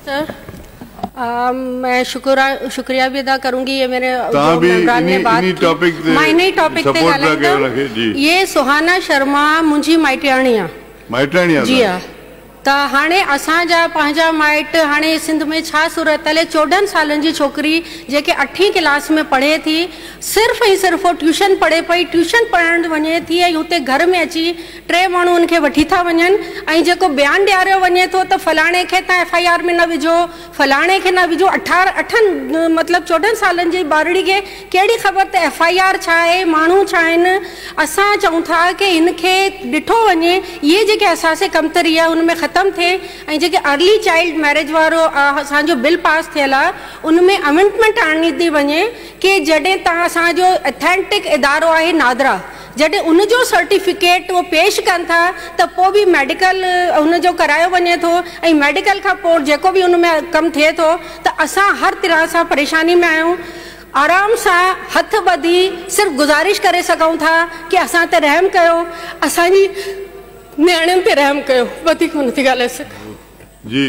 Sir, मैं शुक्रिया भी अदा करूंगी। ये मेरे तव्हां जो बि मेंबरान ने इन्ही बात इन्ही की, टॉपिक ते मां इन ई टॉपिक ते सपोर्ट पिया कयो ॻाल्हाईंदमि। हुनखे जी। ये सुहाना शर्मा मुंहिंजी माइटियाणी आहे। माइटियाणी आहे जी तव्हां? हा। त हाणे असांजा पंहिंजा माइट हाणे सिंध में छा सूरत हले, 14 सालनि जी छोकिरी जेके 8वीं क्लास में पढ़े थी, सिर्फ़ ऐं सिर्फ़ ट्यूशन पढ़े पई, ट्यूशन पढ़णु वञे थी ऐं हुते घर में अची 3 माण्हू उनखे वठी था वञनि ऐं जेको बयानु ॾियारियो वञे थो त फलाणे खे तव्हां एफ I R में न विझो, फलाणे खे न विझो। अठनि मतिलबु 14 सालनि जी ॿारड़ी खे कहिड़ी ख़बर त एफ I R छा आहे, माण्हू छा आहिनि। असां चऊं था की हिनखे ॾिठो वञे, इहे जेके असांसे कमतरी आहे उन में ख़तमु थिए ऐं जेके अर्ली चाइल्ड मैरिज वारो असांजो बिल पास थियल आहे उन में अमेंडमेंट आणी वञे की जॾहिं तव्हां असांजो ऑथेंटिक इदारो आहे नादरा, जॾहिं उनजो सर्टिफिकेट उहो पेश कनि था त पोइ बि मेडिकल उनजो करायो वञे थो ऐं मेडिकल खां पोइ जेको बि उन में कमु थिए थो त असां हर तरह सां परेशानी में आहियूं। आराम सां हथ ॿधी सिर्फ़ गुज़ारिश करे सघूं था की असां ते रहम कयो, असांजी नियाणियुनि ते रहम कयो, वधीक नथी ॻाल्हाए सघां। जी।